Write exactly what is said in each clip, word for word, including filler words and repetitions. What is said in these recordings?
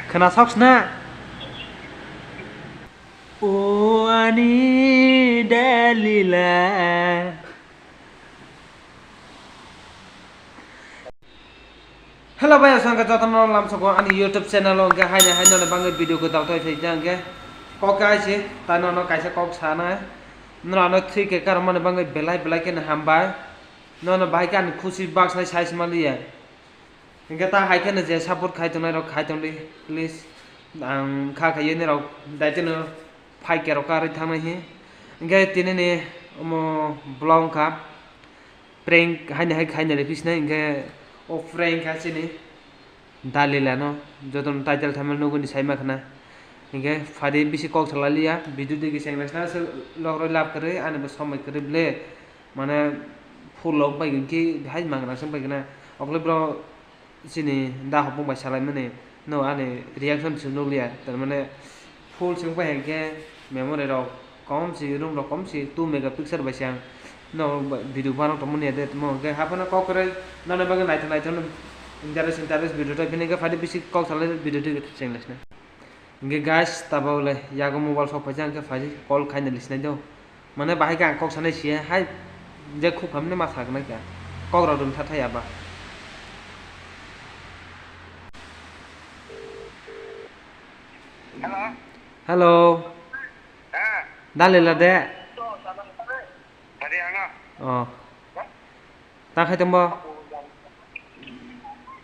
Khwnasoksna? O ani Dalila. Hello bai, aswk jotono lamsoko ani YouTube channel o hwnkhe haino haino ni bagwi video kwtal toi phaikha hwnkhe kok kaise tei nono kaisa kok sanai. Nono ano three K karokmani bagwi belai belai kheno hambai. Nono bahai khe ani khusi baksa sai simaliya. Hwnkhe ta hai kheno je support khai tongnai rok khai tongdi please. Ang kha khaiwi nirok daitino five K rok karwi thangnai hi. Hwnkhe tinini omo vlog wngkha prank haino hai khaina le phisnai hwnkhe o prank kha chini. Dalila no jotono title thumbnail nugwi ni saima khna. Hinkhe phadi bisi kok salai liya, video digi chengnaisna se logroi lab kwrwi ani bo somoi kwrwi ble mane full log bai hinkhe hai mangra se bai khna. Okle bro chini da hopung bai salai mani no ani reaction se nukliya, tar mane full se wngpai hinkhe memory rok kom se, room rok kom se, two megapixel bai se ang. No video phano tongmani ya de tongmo hwnkhe haphano kok kwrwi nani bagwi naithok naithok no interest interest video tei bini khe phadi bisi kok salai video tei chenglaisna. Hwnkhe guys tabok le yago mobile sok phaisa hwnkhe phai call khaina lisnai do. Mane bahai khe ang kok sanai siya hai je khuk hamni ma saknai kha kok rok rwng tha thai aba. Hello. Hello. Dalila de. Tadi ano. Oh. Ta khai tongbo?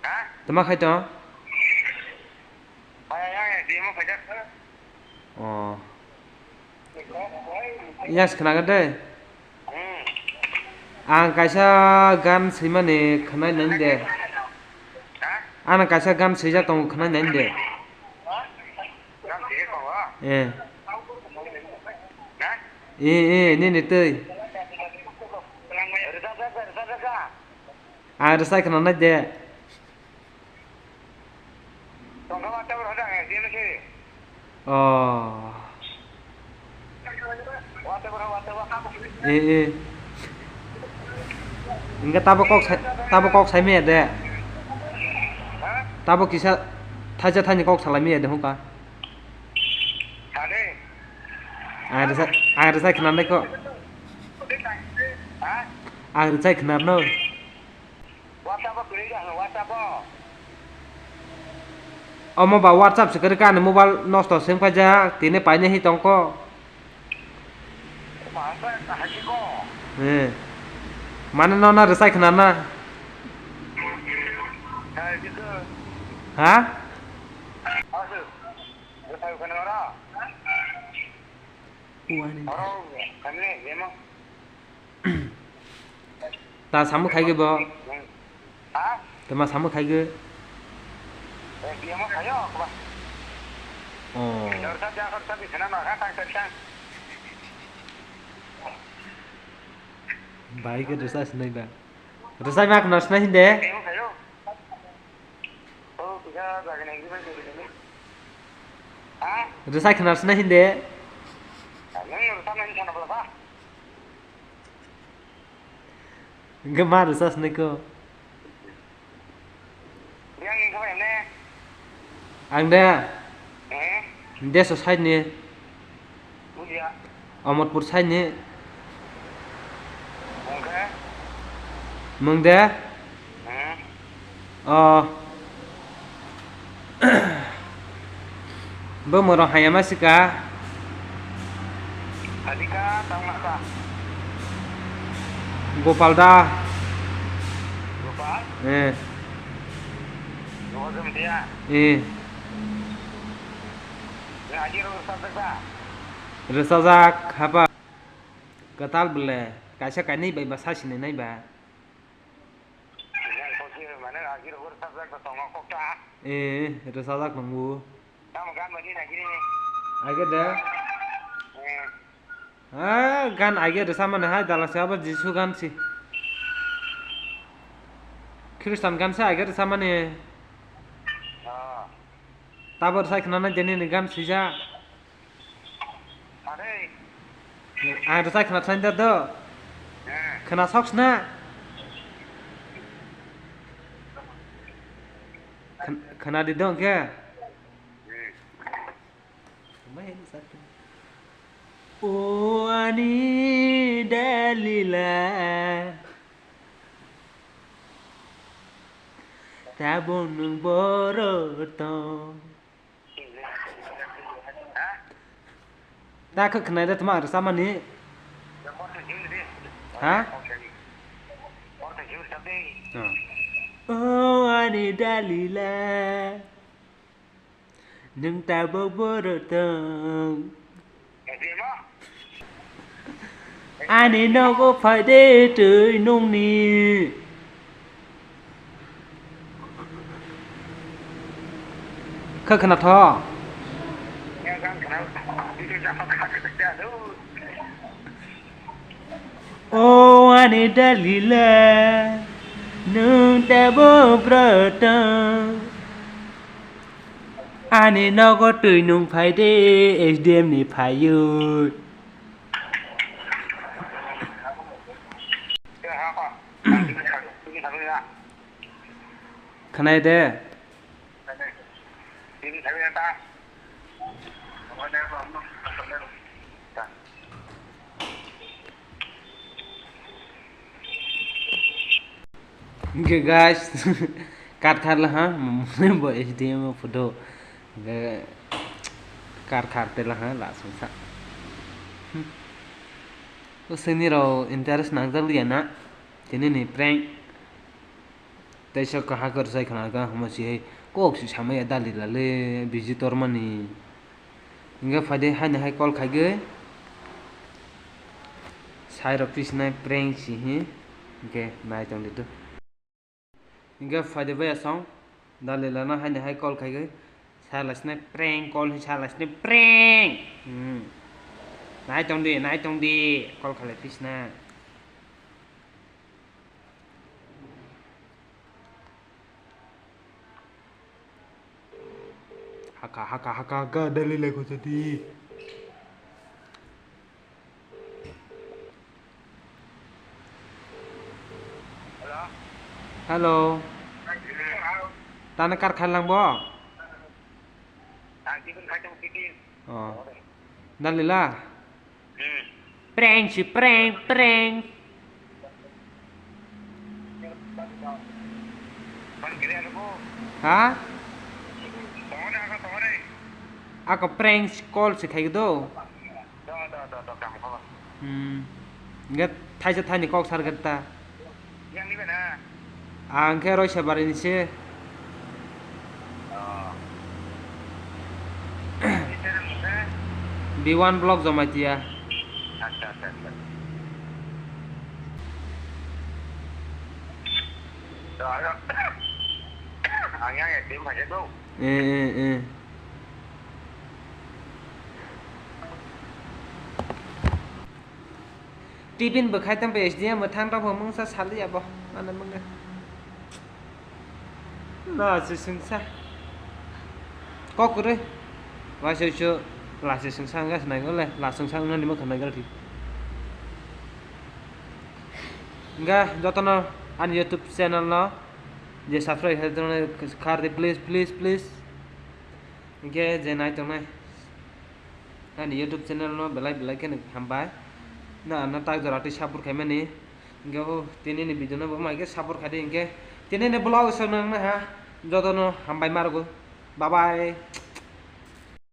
Ha? Tama khai tong? Aya, aya, dia mau kerja. Oh. Yes, khna de. Hmm. Ang kaisa gan swimani khwnai nai de. Ha? Ano kaisa gan swijak tongo khwnai nai de. Gan swijak tongo? Eh. Ha? Eh, eh, nini twi. Rwchapjak, rwchapjak. Ang rwchai khna nai de. Tongkha WhatsApp rw hoda, ang S D M se. Oh. WhatsApp rw, WhatsApp rw. Eh, eh. Hingke tabo kok sai, tabo kok sai maya de. Ha? Tabo kisa thaisa thaini kok salai maya de hongka. Sade. Ang rwchai, ang rwchai khna nai ko. Ha? Ang rwchai khna no. WhatsApp o kwrwi da hwnwi, WhatsApp o. Omo ba WhatsApp se kwrwi kha, ani mobile nosto se wngkha jak, tini paine hi tongkho. Ma sa kahai ko. Eh. Mane no na rwchai khna na. Hai dikho. Ha? Asu. Rwchai khna ra. Uani. Oro, kami ni, demo. Ta samung khai ge bo? Ha? Tama samung khai ge? Eh, dia mau kayo, apa? Oh. Jor sa, jor sa, di sana, no, kan, tang, tang, tang. Bai ge rwchai sinai ba. Rwchai mak no sinai hinde? Dia mau kayo. Oh, bisa, jaga ni, bisa, jaga ni. Ha? Rwchai khna sinai hinde? Nang rwchai nai sana bela, ha? Hingke ma rwchas nai ko. Yang ni kau yang ne? Ang de. Eh? Deso side ni. Bujiya. Amarpur side ni. Mung khe? Mung de? Eh? Oh. Bo moro hayama sika. Adika tang nasa. Gopal da. Gopal? Eh. Gopal jom dia? Eh. Ngaji ro sabda ka? Rwchajak hapa. Kwtal bwle kaisa kainwi bai ba sa sinai nai ba. Yang kau sih mana ngaji ro sabda ka tongo kok ta? Eh, rwchajak nangbu. Tamo gan bani na gini. Age de. Eh. Ah, gan age rwchapmani hai dalasi abo Jisu gan si. Khristan gan se age rwchapmani. Ah. Tabor sai khna nai jeni ni gan sija. Are. Ang rwchai khna thang da do. Eh. Khna sok sna. Khna di dong khe. O ani Dalila, tabuk nwng boro tong. Ta khe khwnai de tma rwchapmani? Ha? O ani Dalila, nwng tabuk boro tong. Ani nogo phai de twi nungni. Khe khna tho. O ani Dalila, nwng tabuk boro tong. Ani nogo twi nung phai de, S D M ni phaiwi. Khwnai de? Hwnkhe guys, kar kharla ha, bo S D M o photo. Hwnkhe kar khar tela ha, la sungsa. O sini rok interest nangjak liya na, tini ni prank. Teisa kaham kwrwsai khna kha, hwnba se hai kok se samaya Dalila le, busy tormani. Hwnkhe phai de haino hai call khaigwi. Sai rok pisinai prank si hi. Hwnkhe nai tong di do. Hwnkhe phai de baya song. Dalila no haino hai call khaigwi. Sai lai sinai prank call hi sai lai sinai prank. Hmm. Nai tong di, nai tong di. Call khalai pisinai. Haka, haka, haka, haka, Dalila ko jadi. Hello. Hello. Tana kar khalang bo? Oh. Dalila. Hmm. Prank si prank, prank. Ha? Ako prank call si khai do. Hmm. Nge thaisa thaini kok sar gata. Yang ni bana. Ang khe Roisabari ni se. Oh. Ni channel ni se? B one Vlog Jamatia. Acha, acha, acha. To, ayo. Ang yang ya, tim aja tu. Eh, eh, eh. Tibin bwkhai tang S D M mwthang rok bo mungsa saliya bo. Ano mungkha. No, se sungsa. Kok kwrwi. Waisa uisu lasi sungsa wngkha se naikol le. La sungsa wngnani mokha naikol thik. Wngkha jotono ani YouTube channel no je subscribe khe jotono khar di please, please, please. Hwnkhe je nai tongnai. Ani YouTube channel no belai belai kheno hambai. No ano tak jora twi support khaimani. Hwnkhe o tini ni video no bo mai khe support khai di hwnkhe. Tini ni vlog se nang na ha. Jotono hambai ma rwgo. Bye bye.